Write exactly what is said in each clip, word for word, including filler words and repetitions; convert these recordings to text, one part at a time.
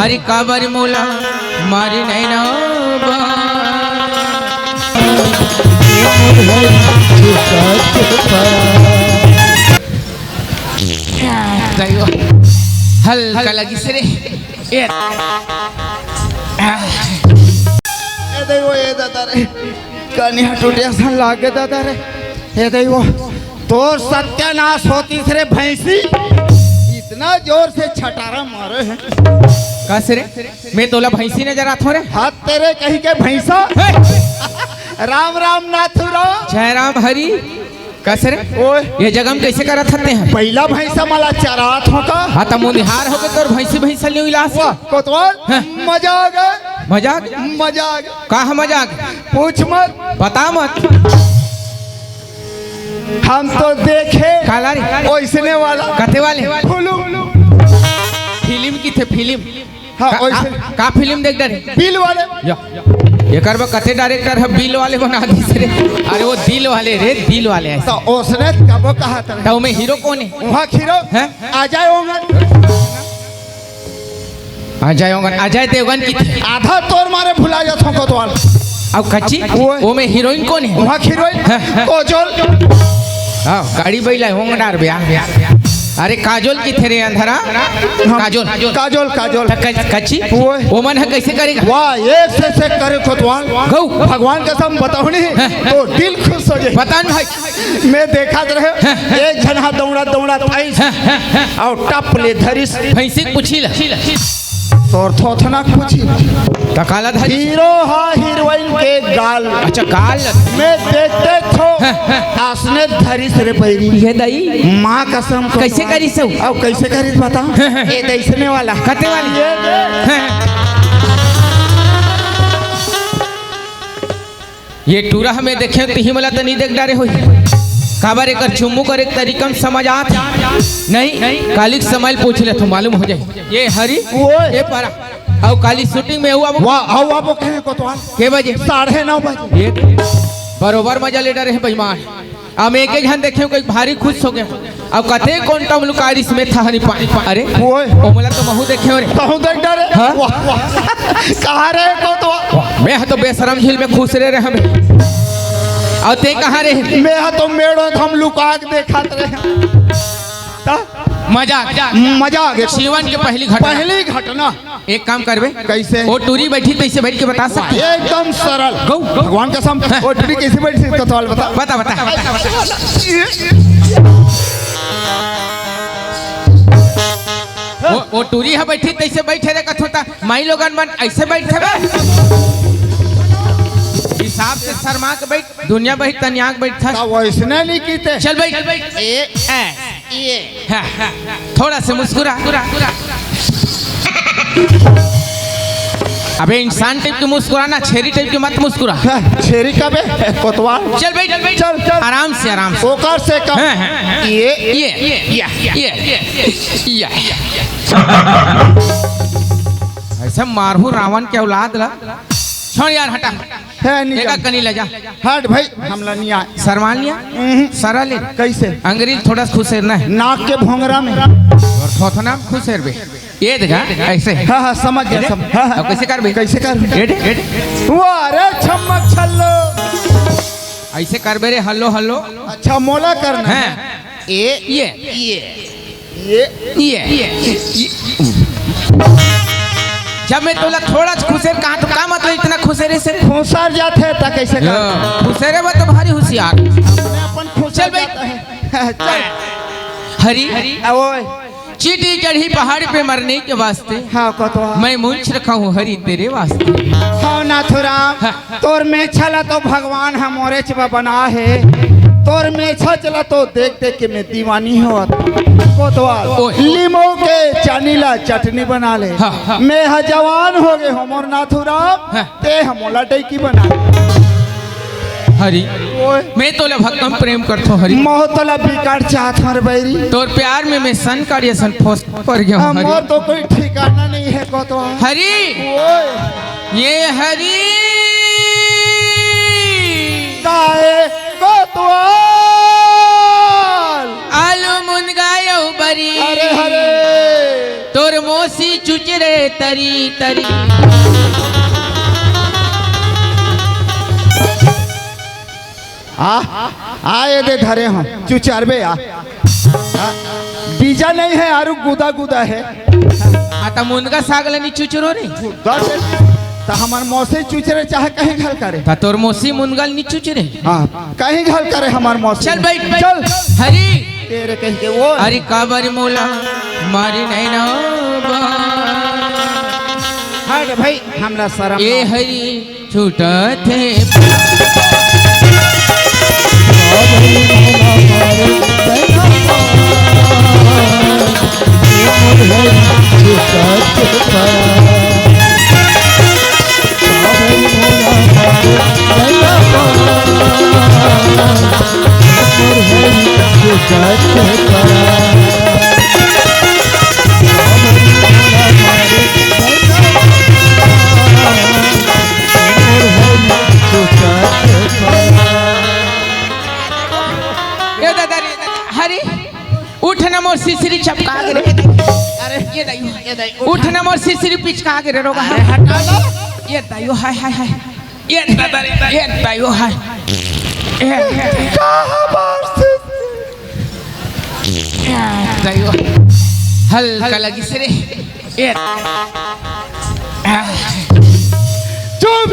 अरे काबर मोला मारे नैना बा। हल्का लगिस रे। ए, ए दई वो, ए दादा रे, कनिहा टूटे असन लागे दादा रे। ए दई वो, तोर सत्यानाश होतिस रे भैंसी, इतना जोर से छटारा मारे हे। कस रे, मैं तोला भैंसी नजर आथों रे? हाथ तेरे कहीं के भैंसा। हे! राम राम नाथू राम। जय राम हरी। कस रे? ओए। ये जगह में कैसे करत हते हैं? पहिला भैंसा मला चरात हों का? हाँ, त मुनिहार होगे तोर भैंसी भैंसा लियो इलास। वाह, कोतवाल, हाँ। मजा आ गया। मजाक? मजा आ गया। का मजाक? पूछ मत। बता मत। हम तो देखे काला रे? ओइसने वाला। कते वाले? फुलू। फिल्म किथे फिल्म? हाँ, का, ओइसे। का, का फिल्म देख डरे? बिल वाले। या, एकर बर कते डायरेक्टर ह बिल वाले बना दिस रे। अरे वो दिल वाले रे, दिल वाले हे। तो ओसने कबो कहा था। तो में हीरो कोन हे? वहाँ हीरो। हैं? अजय ओंगन। अजय ओंगन, अजय देवगन किथे? आधा तोर मारे भुला जाथों कोतवाल। अउ कच्ची? वो। वो में हीरोइन कोन हे? वहाँ हीरोइन। हाँ, हाँ। काजोल। हाँ, गाड़ी बैला होंग डार बे। अरे काजोल किथे रे अंधरा? हाँ, काजोल। काजोल, काजोल। त क-, कच्ची? वो। वो मन ह कैसे करेगा? वाह, एक से, से करे कोतवाल। गौ। भगवान कसम बताओ नहीं, हाँ। तो दिल खुश हो जाए। बता न भाई। मैं देखत रहे, हाँ। एक झन हा दौड़ा, दौड़ा आइस, हाँ, हाँ, हाँ। अउ टप ले धरिस। भैंसी पूछी ला। तोर थोथना पूछी। त काला धरिस? हीरो हा हीरोइन के गाल। अच्छा, गाल। मैं देखते थो, हाँ, हाँ। आसने धरिस रे पैरी। ये दई। माँ कसम को कैसे करिस हो? अब कैसे करिस बता? हाँ, हाँ। ये दैसने वाला। कते वाली? ये दे। हाँ, हाँ। ये टूरा ह मैं देखे तिही मला त नइ देख डारे होही। काबर एकर चुम्मू करे के तरीका म समझ आत हे। नहीं, काली के समय ल पूछ लेथों, मालूम हो जाही। ये हरी, ओए। ये परा। अउ काली शूटिंग में अउ आबो। वाह, अउ आबो कहे कोतवाल। के बजे? साढ़े नौ बजे। ये बरोबर मजा ले डारे हे बेईमान। अब एक एक झन देखे, कोई भारी खुश हो गया। अब कते कोन टम लुकारिस में था हनी पानी पा-, अरे, ओए। ओ मोला तो महू देखे हो रे। तहूँ देख डारे। हाँ? वाह, वाह। कहाँ रहे कोतवाल? वाह, मैं ह तो बेशरम झील में खुश रहे, रहे हमें। अउ ते कहाँ रहे? मैं ह तो मेड़ो हम लुका के देखत रहे। त? मजाक। मजाक। जीवन के पहली घटना। पहली घटना। एक काम करबे। कैसे? वो टूरी बैठी तैसे बैठ के बता सकते। एकदम सरल। गौ, गौ। भगवान कसम, हाँ। वो टूरी कैसे बैठी, इसका सवाल बता। बता, बता, बता, बता। वो, वो टूरी ह बैठी तैसे बैठे रे कथों त, माई लोगन मन ऐसे बैठे बे। हिसाब से शर्मा के बैठ, दुनिया बैठ, तनिया के बैठ था। त वैसने नहीं कीते। चल बैठ। ए, ए। ये। हाँ, हाँ, थोड़ा से मुस्कुरा। अबे इंसान टाइप के मुस्कुराना, छेरी टाइप के मत मुस्कुरा। हाँ, छेरी का बे? कोतवाल। चल बैठ, चल बैठ। चल, चल। आराम से, आराम से। ओकर से कम। हाँ, हाँ, हाँ। ये। ये, ये, ये, ये, ये, ये। ऐसा मारहू रावण के औलाद ला। छोड़ यार, हटा। है नहीं एका जान। कनी ले जा। हट भाई, हमला नहीं आए। शर्मा लिया? हम्म। सरा ले। कैसे? अंग्रेज थोड़ा सा खुसेरना है। नाक के भोंगरा में। और थोथना में खुसेर बे। ये देखा, ऐसे। हाँ, हाँ, समझ गया, ये देख। समझ। हाँ, हाँ। अब कैसे कर बे? कैसे कर? ये देख, ये देख। वाह रे छम्मक छल्लो। ऐसे कर बे रे, हल्लो, हल्लो। अच्छा, मोला करना है। हाँ। ए, ये। ये। ये। ये। ये। जब मैं तोला थोड़ा सा खुसेर कहा तो का मतलब इतना खुसेरे से? खुसर जाथे त कैसे कर? खुसेरे में तो भारी होशियार। अपने अपन खुसर चल भाई। जाता है। चल। हरी। आ, ओए। चींटी चढ़ी पहाड़ पे मरने के वास्ते। हाँ, कोतवाल। मैं मूंछ रखा हूँ हरी तेरे वास्ते। हाँ, नाथुराम। हाँ। तोर मेछा ला तो भगवान ह मोरेच बर बना हे। तोर मेछा ला तो देख देख के मैं दीवानी होवत। कोतवाल, ओए। लीमो के चानी ला चटनी बना ले। हाँ, हाँ। मैं ह जवान हो गे हो मोर नाथुराम, हाँ। ते ह मोला डैकी बना ले। हरी, ओए। मैं तोला भक्कम प्रेम करथो हरी। मोह तोला बिकट चाहत हूँ रे बैरी। तोर प्यार में मैं सन काढ़िया सन फोस पर गया हूँ हरी। मोर तो कोई ठिकाना नहीं है कोतवाल। हरी। ओए। ये हरी। काहे कोतवाल? आलू मुनगा अउ बरी। अरे हरे। तोर मौसी चुचरे तरी तरी। आ, आ ये दे धरे हंव, चुचरबे आ। आ, बीजा नहीं हे, आरु गुदा गुदा हे। आ, त मुनगा साग ल नी चुचरो रे। गुदा से, त हमर मौसी चुचरे चाहे कहीं घल करे। त तोर मौसी मुनगा ल नी चुचरे। हाँ, कहीं घल करे हमर मौसी। चल बैठ, बैठ। चल। हरी। तेरे कहीं के वो। अरे काबर मोला मारी नहीं ना बा। हट भाई, हमरा शरम ए ना। हरी छूटत हे। ए दादा रे, हरी, उठ ना मोर सिसरी चपका के रे। अरे, ये दाई, ये दाई, उठ। उठ ना मोर सिसरी पिचका के रे, रोगा। अरे, हटा लो। ये दाई, हाय, हाय, हाय। ये दादा रे, ये दाई, हाय। ए, ए, ए, दाई, हल्का लगिस रे। ए, चुप।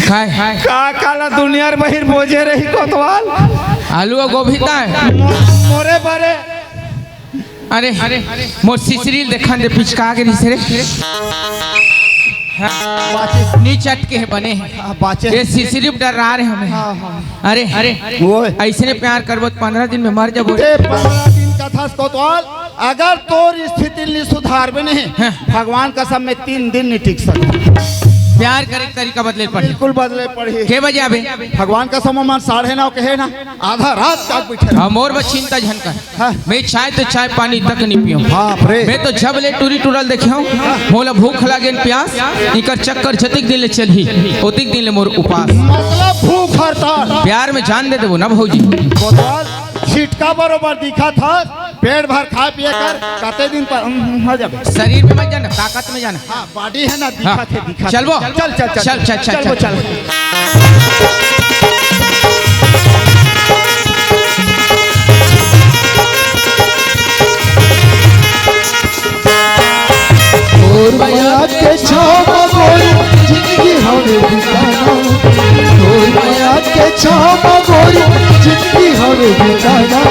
काय? का काला दुनिया रे बहिर बोजे रही कोतवाल? आलू अउ गोभी ताय? मो-, मोरे बारे। अरे, अरे, मोर सिसरी ल देखन दे, पिचका के रिस रे। हाँ, नी चटके हे, बने हे। हाँ, बाचे। ये सिसरी डरा रे हमें। हाँ, हाँ। अरे, अरे, ओए। अइसने प्यार करबो त पंद्रह दिन में मर जाबो। ते पंद्रह दिन कथस कोतवाल, अगर तोर स्थिति नी सुधारबे नहीं, हाँ। भगवान कसम में तीन दिन नी टिक सकबे। प्यार करे के तरीका बदले पड़ही। बिल्कुल बदले पड़ही। के बजे आबे? भगवान कसम, ओमन साढ़े नौ कहे ना, आधा रात तक बैठे रहे। हाँ, मोर बर चिंता झन कर। हाँ। मैं चाय तो चाय पानी तक नी पियों। बाप रे। मैं तो जब ले टूरी टूरा ल देखे हंव, मोला भूख लागे न प्यास, इकर चक्कर जतिक दिन ले चलही, ओतिक दिन ले मोर उपास। मतलब भूख हड़ताल। प्यार में जान दे देबो ना भौजी। कोतवाल, छिटका बरोबर दिखत हस, पेट भर खा पिए कर, कते दिन पर, हम्म, हम्म, हो जाबे। शरीर में मत जाना, ताकत में जाना। हाँ, बॉडी हे ना, हाँ। दिखत हे, दिखत हे। चलबो। चल, चल, चल, चल, चल, चल, चलबो, चल। चल। तोर मया के छाँव म गोरी जिंदगी हवे बिताना, तोर मया के छाँव म गोरी जिंदगी हवे बिताना।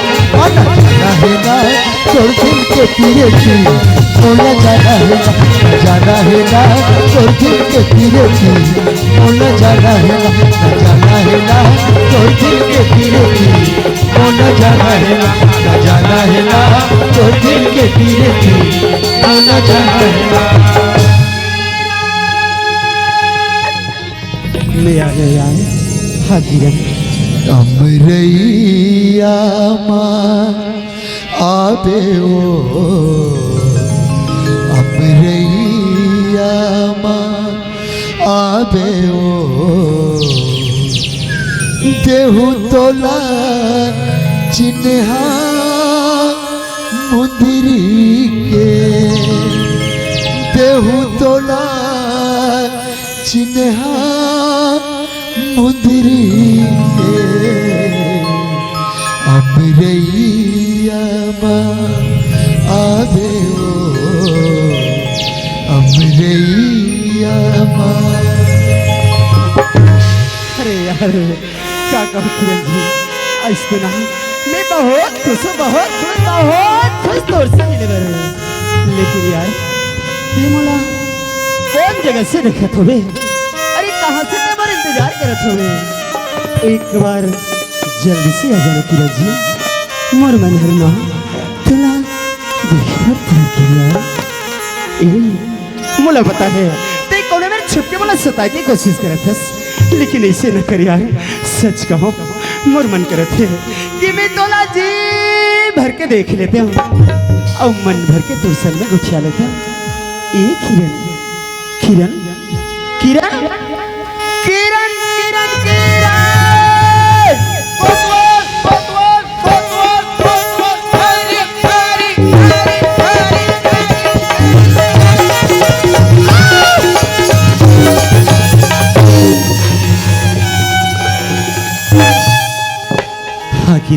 आना जाना हे ना तोर दिल के तीरे की, मोला जाना हे ना, जाना हे ना तोर दिल के तीरे की, मोला जाना हे ना, जाना हे ना तोर दिल के तीरे की, मोला जाना हे ना, जाना हे ना तोर दिल के तीरे की, मोला जाना हे ना। ले आ, ले आ, हाँ जी रे। अमरैया मा आबे ओ, अमरैया मा आबे ओ, देहू तोला चिन्हा मुंदरी के, देहू तोला चिन्हा मुंदरी के, अमरैया मा आबे ओ, अमरैया मा। अरे यार, का कहूँ किरण जी, अइसे ना, मैं बहुत खुश हूँ, बहुत खुश, बहुत खुश तोर से मिले बर। लेकिन यार, ये मोला कौन जगह से देखत होबे? अरे कहाँ से ते मोर इंतजार करत होबे? एक बार जल्दी से आ जाना किरण जी, मोर मन हर ना तोला देखत रह यार। ए, मोला पता हे, ते कोनो मेर छुप के मोला सताए के कोशिश करत हस, लेकिन अइसे न कर यार। सच कहूँ, मोर मन करत हे कि मैं तोला जी भर के देख लेतेंव, अउ मन भर के तोर संग में गोठिया लेतेंव। ए किरण, किरण, किरण, किरण, किरण, किरण। कोतवाल, कोतवाल, कोतवाल, कोतवाल। हरी, हरी, हरी, हरी, हरी।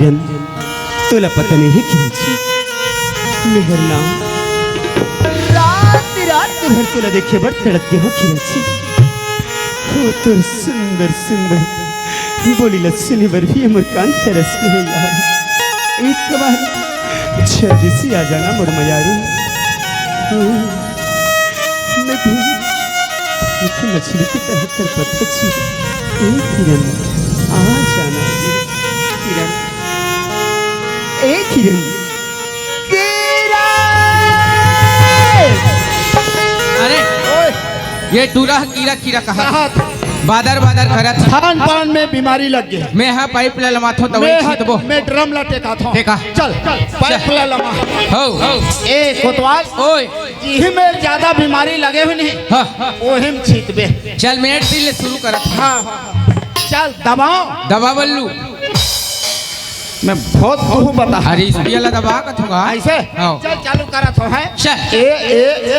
तोला पता नहीं हे किरण जी, मैं हर ना रात रात भर तोला देखे बर तड़पत हों किरण जी। ओ तोर सुंदर सुंदर बोली ला सुने बर भी मोर कान तरस गे हे यार। एक बार जल्दी से आ जाना मोर मयारू। मैं भी एक मछली की तरह तड़पत हों जी। ए किरण, आ जाना जी। किरण, ए किरण, किरण। अरे, ओए। ये टूरा कीरा कीरा कहा। कहा था। बादर बादर करत। खान पान में बीमारी लग गे। मैं हा पाइप ला लमाथों तो मैं वही हा-, छीतबो। मैं ड्रम ला टेकाथों। टेका। चल, चल, पाइप चल। ला लमा। हो। ए कोतवाल। ओए। जिही में ज्यादा बीमारी लगे हुए नहीं। हाँ। ओही में छीतबे। चल, मैं एक दिन ले शुरू करत हूँ। हाँ, हाँ। चल, दबाओ। दबा बल्लू। मैं बहुत खूब बता। अरे, इस पिया ला दबा कथूंगा। ऐसे? हाँ। चल, चालू करत हों, हैं? चल। ए, ए, ए।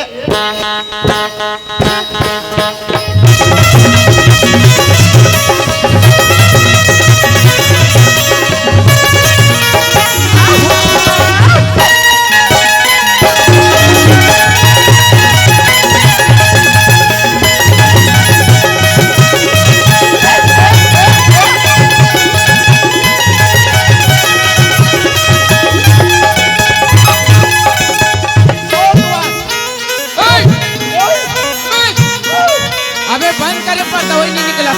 अबे बंद करे पर दवाई नहीं निकला।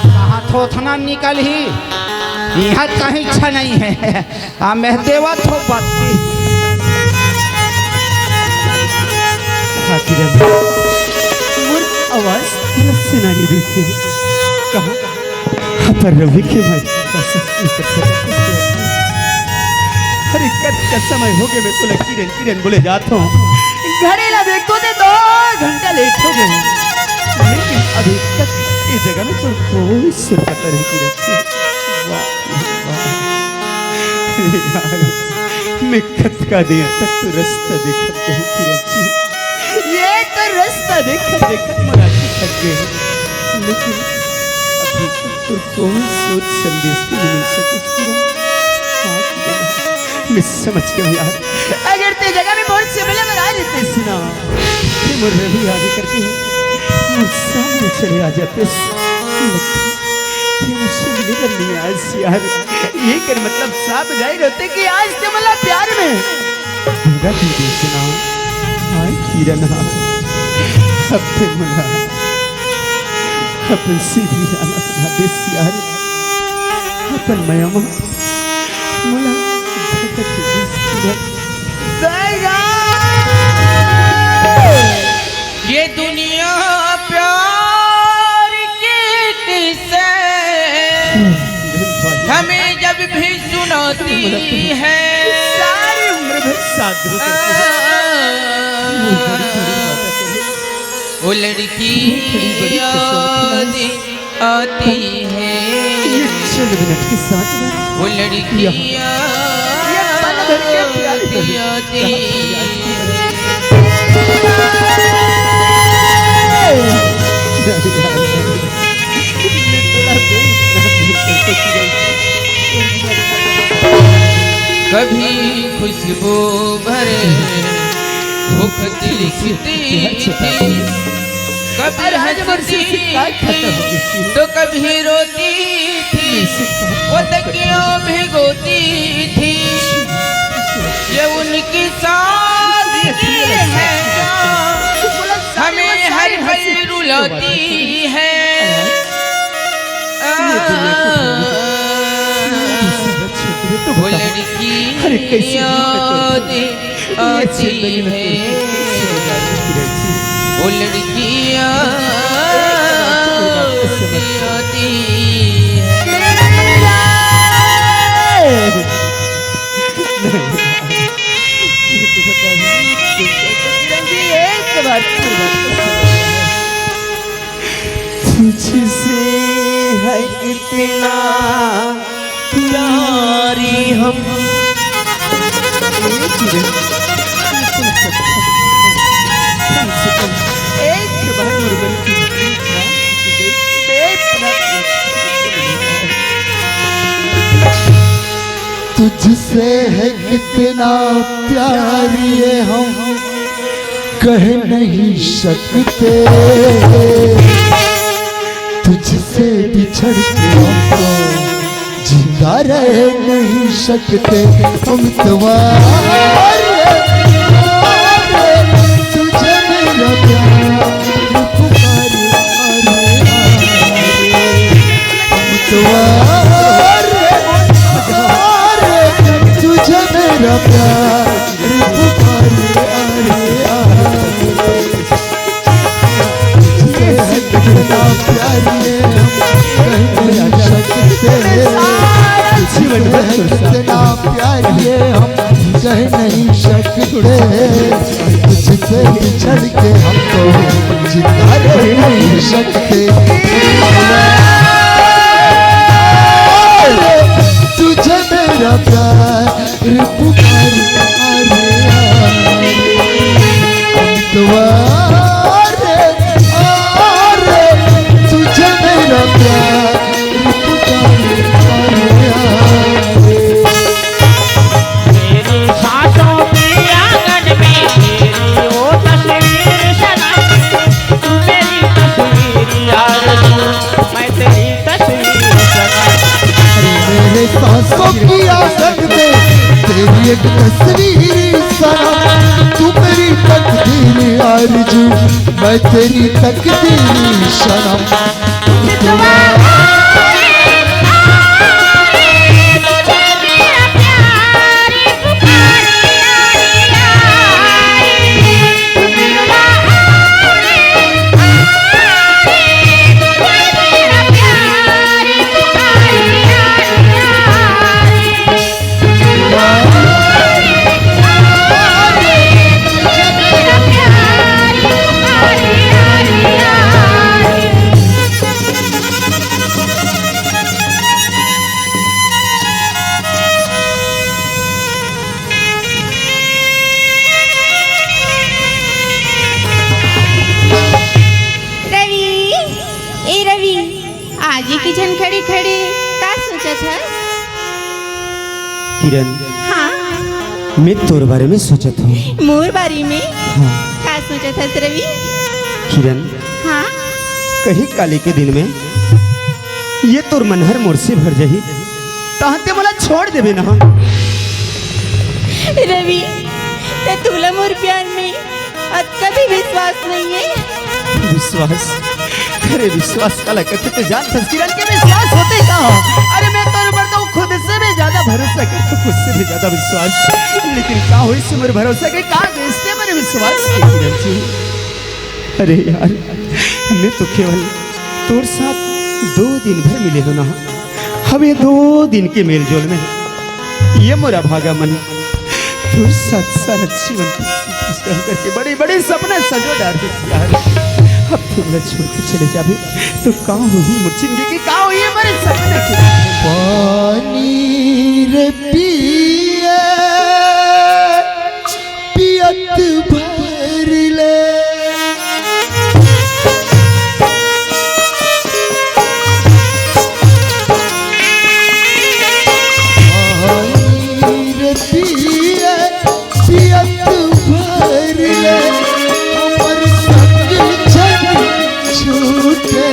कहाँ थोथना निकल ही, यहाँ कहीं इच्छा नहीं है। आ, मैं देवा थो बत्ती। खातिर मोर आवाज तोला सुनाई नहीं देथे। कहाँ पर रवि के भाई का सच नहीं कर सकत। अरे कद का समय हो गे, मैं तोला किरण किरण बोले जात हों। घड़ी ला देखथों ते दो घंटा लेट हो गे। लेकिन अभी तक ये जगह में तो कोई सुर पता नहीं किरण। वाह, वाह। यार, मैं कतका देर तक तो रस्ता देखत रहूं किरण जी। ये तो रस्ता देखत देखत मोर आँखी थक गे हे। लेकिन अभी तक तो कोई सोच संदेश भी नहीं मिल सके किरण। हाँ किरण, मैं समझ गया हूँ यार। अगर ते जगह में मोर से मिले बर आ जाते सुना, ते मोर रवि आगे करके मोर सामने चले आ जाते। लेकिन ये मुझसे मिले बर नहीं आए यार। ये कर मतलब साफ जाहिर होते कि आज ते मोला प्यार में धोखा दे दे सुना। हाय किरण, हाँ। अब ते मोला अपन सीधी राना बना दे यार। अपन मया मा मोला धोखा दे दे यार। ये दुनिया प्यार की किस्से हमें जब भी सुनाती है। सारी उम्र भर साथ धोखा दे। वो लड़की याद आती है। ये चंद मिनट के साथ में वो लड़की याद ये पल भर के प्यार आती है। कभी खुशबू भरे भूख तिलकती थी, कभी हंसती तो कभी रोती थी, वो तकियों भिगोती थी। ये उनकी सादगी है, हमें हर पल रुलाती है। वो लड़की याद आती है, वो लड़की याद आती है। एक बार तुझसे है इतना प्यारी हम। एक बार मुरबन की बेपना तुझसे है कितना प्यार ये हम कह नहीं सकते, तुझसे बिछड़ के हम तो जिंदा रह नहीं सकते। हम तो तुझे मेरा प्यार पुकारे, अरे, अरे। तुझे मेरा प्यार पुकारे, अरे, अरे। तुझे है कितना प्यार ये हम कह नहीं सकते। तुझे है कितना प्यार ये हम कह नहीं सकते। तुझसे बिछड़ के हम तो जिंदा रह नहीं सकते। तुझे मेरा प्यार पुकारे, अरे, अरे, हम तो अरे, अरे, तुझे मेरा प्यार पुकारे, अरे, अरे। तेरी सांसों के आंगन में तेरी वो तस्वीर सनम, तू मेरी तस्वीर यार, मैं तेरी तस्वीर सनम। मेरे सांसों की आंगन में तेरी एक तस्वीर सनम, तू मेरी तकदीर आरज़ू, मैं तेरी तकदीर सनम। रवि, ए रवि, आज ये किचन खड़े खड़े का सोचत हस? किरण, हाँ। मैं तोर बारे में सोचत हूँ। मोर बारे में? हाँ। का सोचत हस रवि? किरण, हाँ। कहीं काली के दिन में ये तोर मन हर मोर से भर जाही, तहाँ ते मोला छोड़ देबे ना। रवि, ते तुला मोर प्यार में अतका भी विश्वास नहीं है। विश्वास? अरे विश्वास काला कथे ते जान थस किरण के विश्वास होथे का? अरे मैं तोर ऊपर तो खुद से भी ज्यादा भरोसा करथों, खुद से भी ज्यादा विश्वास। लेकिन का होइस मोर भरोसा के, का देस ते मोर विश्वास के किरण जी? अरे यार, मैं तो केवल तोर साथ दो दिन भर मिले हों ना। अब ये दो दिन के मेलजोल में ये मोर अभागा मन तोर साथ सारा जीवन करके बड़े बड़े सपना सजो डारे हस यार। अब ते मोला छोड़ के चले जाबे तो का होही मोर जिंदगी के, का होही मोर सपना के? पानी रे पिए पियत भर ले। पानी रे पिए पियत भर ले, हमर संग छन छूटे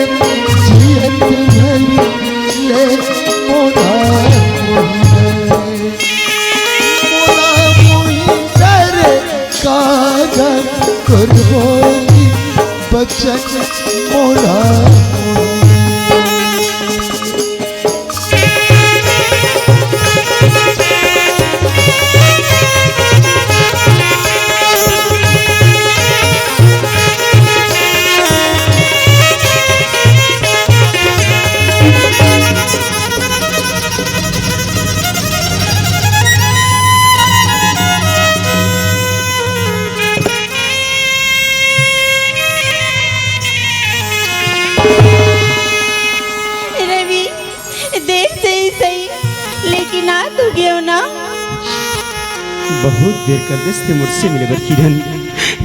जियत भर ले, मोरा मोहन। मोला मोहिंदर कागन तोर बोली बचन मोला। रवि, देर से ही सही, लेकिन आ तो गयो ना। बहुत देर कर देस ते मोर से मिले बर किरण।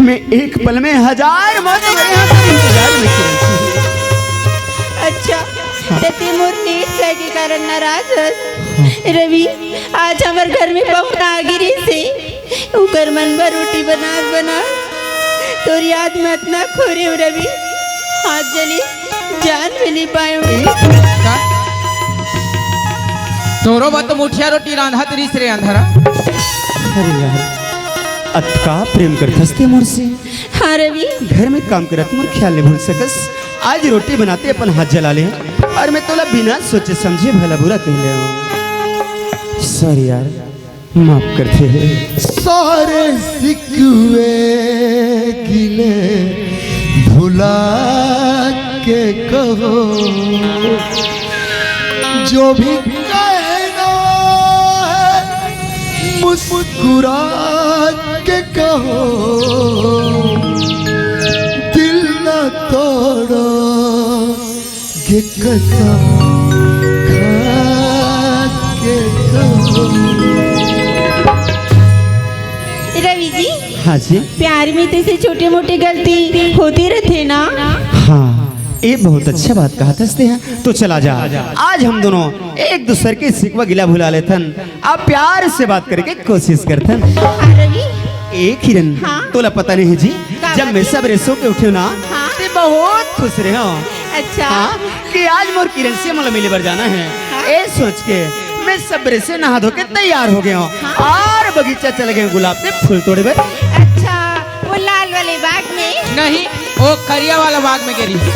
मैं एक पल में हजार मौत मेरे यहाँ पर इंतजार में किरण। अच्छा, हाँ। ते मोर लेट जाए के कारण नाराज हस? रवि, आज हमर घर में पहुना आ गिरिस हे, उकर मन बर रोटी बनात बनात तोर याद में अतना खोरे हंव रवि, हाथ जली जान भी नहीं पाए हंव। का? तोरो बर तो मुठिया रोटी रांधत रिहिस रे अंधरा। अरे यार, अतका प्रेम करथस ते मोर से। हाँ रवि। घर में काम करत मोर ख्याल नहीं भूल सकस। आज रोटी बनाते अपन हाथ जला ले, अउ मैं तोला बिना सोचे समझे भला बुरा कह ले हंव। सॉरी यार, माफ करथे। सारे सिकवे गिले भुला के कहो, जो भी कहना है मुस्कुरा के कहो, दिल ना तोड़ो, ये कसम खा के कहो। रवि जी, हाँ जी। प्यार में तो ऐसे छोटे मोटे गलती होती रहते ना। हाँ, ये बहुत अच्छा बात कहा थस ते। तो चला जा, आज हम दोनों एक दूसर के सिकवा गिला भुला लेथन, अब प्यार से बात करे के कोशिश करथन। हाँ रवि। ए किरण, हाँ? तोला पता नहीं जी, का जब बात मैं है? सबेरे सो के उठे ना, हाँ? ते बहुत खुश रहे हंव। अच्छा। हाँ, कि आज मोर किरण से मोला मिले बर जाना है। हाँ? ए सोच के मैं सबेरे से नहा धो के तैयार हो गए हंव। हाँ? अउ बगीचा चले गए गुलाब के फूल तोड़े बर। अच्छा, वो लाल वाले बाग में? नहीं, वो करिया वाला बाग में गे रिहिस।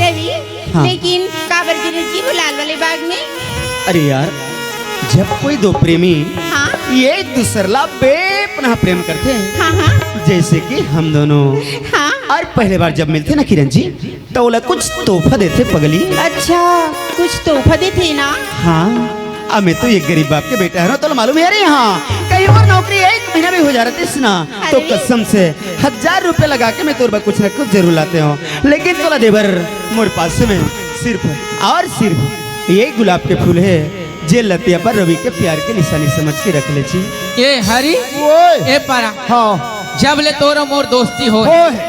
रवि, हाँ। लेकिन काबर गिरिस जी वो लाल वाले बाग में? अरे यार, जब कोई दो प्रेमी हाँ। एक दूसर ला बेपनाह प्रेम करथे, हाँ, हाँ। जैसे कि हम दोनों हाँ। अउ पहले बार जब मिलथे ना किरण जी, त ओला कुछ तोहफा देथे पगली। अच्छा, कुछ तोहफा देथे ना? हाँ, अब मैं तो एक गरीब बाप के बेटा हरंव, तोला मालूम हे। अरे हाँ, कहीं अउ नौकरी एक महीना भी हो जा रहितिस ना, तो अरे। कसम से हजार रुपया लगा के मैं तोर बर कुछ ना कुछ जरूर लाते हंव, लेकिन तोला दे बर मोर पास में सिर्फ अउ सिर्फ ये गुलाब के फूल हे, जे ल ते अपन रवि के प्यार के निशानी समझ के रख ले छी। ए हरी, ओए। ए पारा, हाँ। जब ले तोर अउ मोर दोस्ती होय, ओए।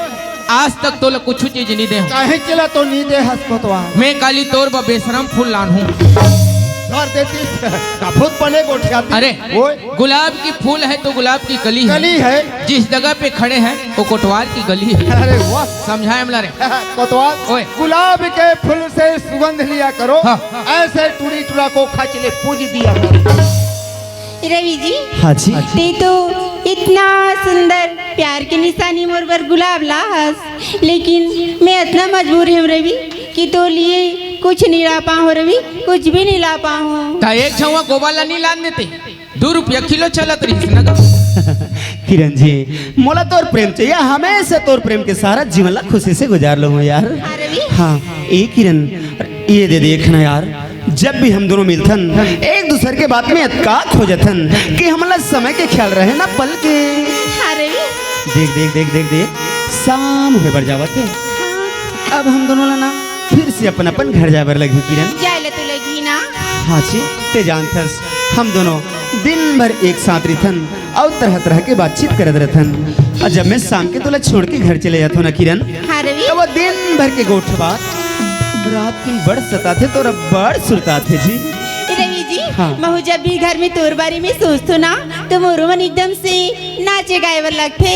आज तक तोला कुछ चीज नहीं दे हंव। काहे चला तो नहीं दे हंस कोतवाल? मैं काली तोर बर बेशरम फूल लानहूं। धर देती, कभूत बने गोठियाती। अरे, ओए। गुलाब की फूल है तो गुलाब की कली है। कली है। जिस जगह पे खड़े हैं, वो कोतवाल की गली है। अरे वाह। समझाए हमला रे। कोतवाल, ओए। गुलाब के फूल से सुगंध लिया करो। हाँ। ऐसे टूरी टूरा को खच ले पूज दिया करो। रवि जी, हाँ जी। ते तो इतना सुंदर प्यार के निशानी मोर बर गुलाब ला हस, लेकिन मैं इतना मजबूर हंव रवि कि तोर लिए कुछ नहीं ला पाहूं रवि, कुछ भी नहीं ला पाहूं। त एक झउहा गोबर ला नहीं लान देते? दू रुपया किलो चलत रहिस ना गा। किरण जी, मोला तोर प्रेम चाहिए, हमेशा तोर प्रेम के सहारा जीवन ला खुशी से गुजार लूं यार। हाँ रवि। हाँ, ए किरण, ये दे देख ना यार, जब भी हम दोनों मिलथन, एक दूसर के बात में अतका खो जथन कि हमला समय के ख्याल रहे ना पल के। हाँ रवि। देख, देख, देख, देख, देख, शाम होय बर जावत हे। हाँ। अब हम दोनों ला ना फिर से अपन अपन घर जाए बर लगही किरण। जाए ला तो लगही ना। हाँ जी, ते जानथस, हम दोनों दिन भर एक साथ रहिथन अउ तरह तरह के बातचीत करत रहिथन। अउ जब मैं शाम के तोला छोड़ के घर चले जाथंव ना किरण, हाँ रवि। त वो दिन भर के गोठ बात रात दिन बड़ सताथे, तोला बड़ सुरताथे जी। रवि जी, हाँ। महू जब भी घर में तोर बारे में सोचथंव ना, त मोरो मन एकदम से नाचे गाए बर लगथे।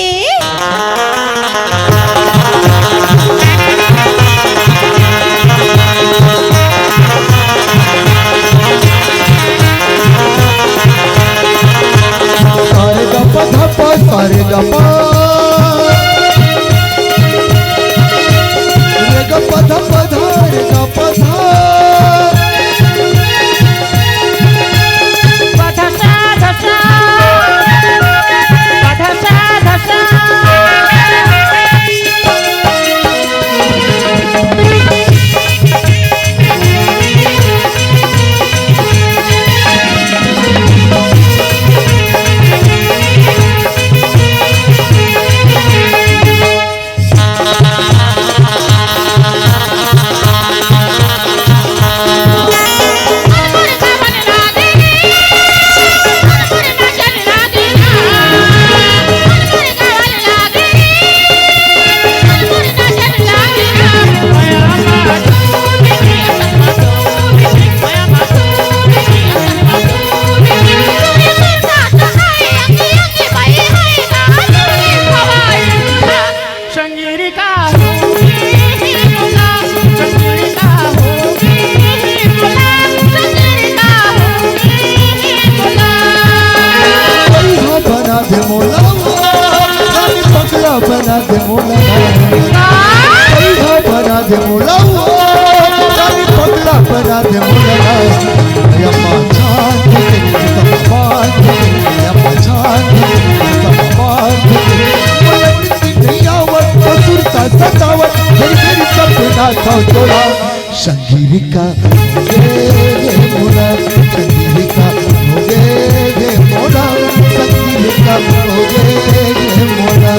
सारे ग प ध प, सारे ग प। रे ग प ध प ध, रे ग प ध। प ध सा ध सा, प ध सा ध सा। बना दे मोला ना। भैया बना दे मोला वो, रानी पगला बना दे मोला ना। भैया माँ चांद के कपाल के, भैया माँ चांद के कपाल के। बोला किसी नहीं आवत, तो सुरता सतावत, फिर मेरी सपना था तोला। संगीरिका, ए, ए, मोला, संगीरिका, ओ गे, गे, मोला, संगीरिका, ओ गे, गे, मोला।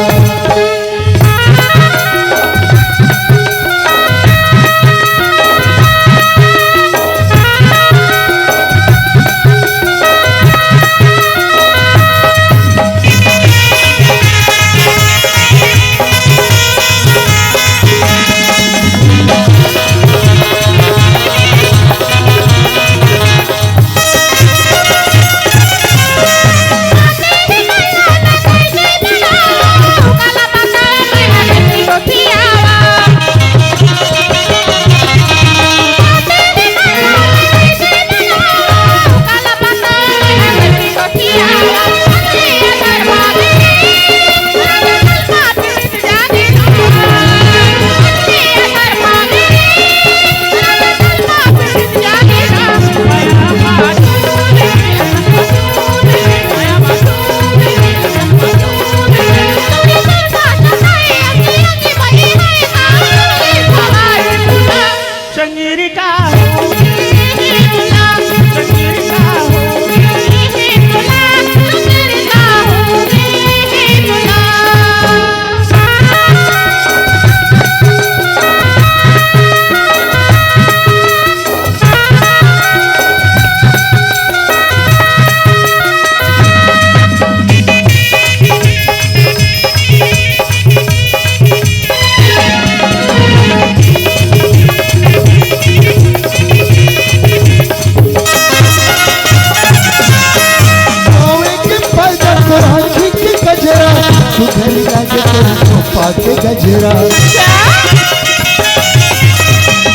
पावे के पैदा तोर आँखी के गजरा, सुधरी लागे तोर खोपा के गजरा।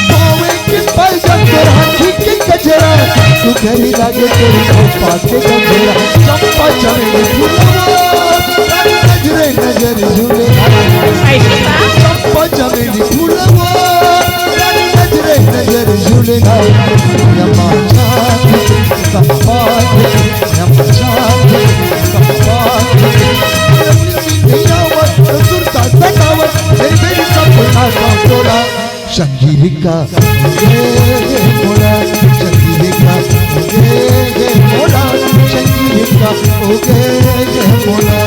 पावे के पैदा तोर आँखी के गजरा, सुधरी लागे तोर खोपा के गजरा। चंपा चमेली फूलवा, रानी नजरे नजर झूले। ऐसे का? चंपा चमेली फूलवा, रानी नजरे नजर झूले। या माँ चांद, या माँ संगीरिका, ए, ए, मोला, संगीरिका, ए, ए, मोला, संगीरिका, ओ, ए, ए, मोला।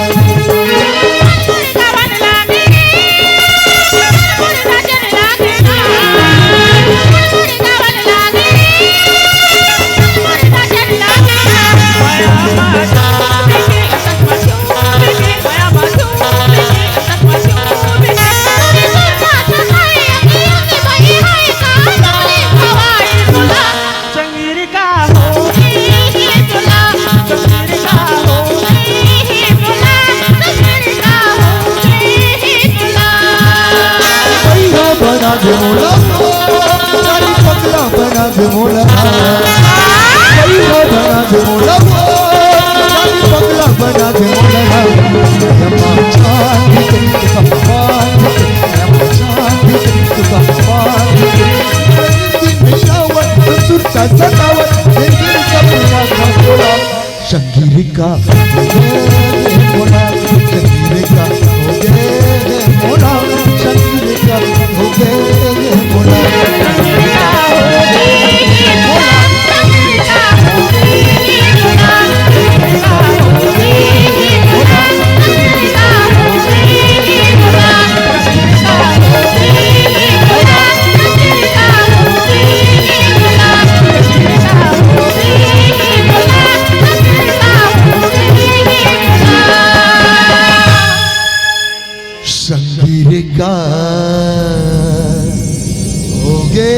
भैया बना दे मोला, रानी पगला बना दे मोला। भैया बना दे मोला, रानी पगला बना दे मोला। या माँ चांद के, या माँ चांद के, या माँ चांद के, या माँ चांद के। दिन मिलावत, सुरता सतावत, ये दिल का पूरा था तोला। संगीरिका, ओ गे गे मोला, संगीरिका, ओ गे गे मोला, संगीरिका, ओ गे गे मोला। संगीरिका, ओ गे